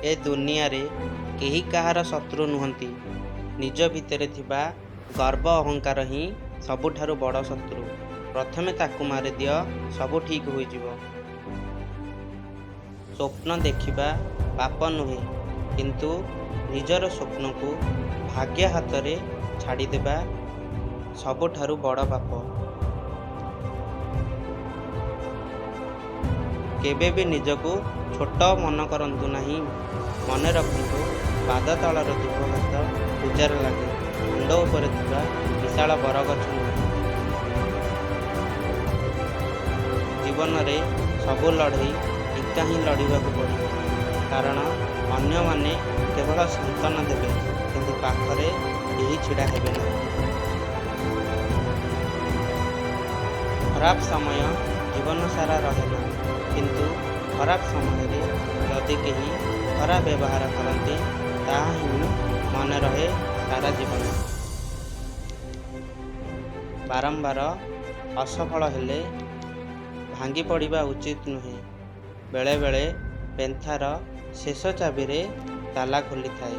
ଏ ଦୁନିଆରେ କେହି କାହାର ଶତ୍ରୁ ନୁହନ୍ତି। ନିଜ ଭିତରେ ଥିବା ଗର୍ବ ଅହଙ୍କାର ହିଁ ସବୁଠାରୁ ବଡ଼ ଶତ୍ରୁ। ପ୍ରଥମେ ତାକୁ ମାରିଦିଅ, ସବୁ ଠିକ୍ ହୋଇଯିବ। ସ୍ୱପ୍ନ ଦେଖିବା ପାପ ନୁହେଁ, କିନ୍ତୁ ନିଜର ସ୍ୱପ୍ନକୁ ଭାଗ୍ୟ ହାତରେ ଛାଡ଼ିଦେବା ସବୁଠାରୁ ବଡ଼ ପାପ। କେବେ ବି ନିଜକୁ ଛୋଟ ମନେ କରନ୍ତୁ ନାହିଁ। ମନେ ରଖନ୍ତୁ, ପାଦ ତଳର ଦୁବ ଘାସ ପୂଜାରେ ଲାଗେ, ମୁଣ୍ଡ ଉପରେ ଥିବା ବିଶାଳ ବରଗଛ ନୁହେଁ। ଜୀବନରେ ସବୁ ଲଢ଼େଇ ଏକା ହିଁ ଲଢ଼ିବାକୁ ପଡ଼ିବ, କାରଣ ଅନ୍ୟମାନେ କେବଳ ସାନ୍ତ୍ୱନା ଦେବେ, କିନ୍ତୁ ପାଖରେ କେହି ଛିଡ଼ା ହେବେ ନାହିଁ। ଖରାପ ସମୟ ଜୀବନସାରା ରହେନା, କିନ୍ତୁ ଖରାପ ସମୟରେ ଯଦି କେହି ଖରାପ ବ୍ୟବହାର କରନ୍ତି, ତାହା ହିଁ ମନେ ରହେ ସାରା ଜୀବନ। ବାରମ୍ବାର ଅସଫଳ ହେଲେ ଭାଙ୍ଗି ପଡ଼ିବା ଉଚିତ ନୁହେଁ। ବେଳେବେଳେ ପେନ୍ଥାର ଶେଷ ଚାବିରେ ତାଲା ଖୋଲିଥାଏ।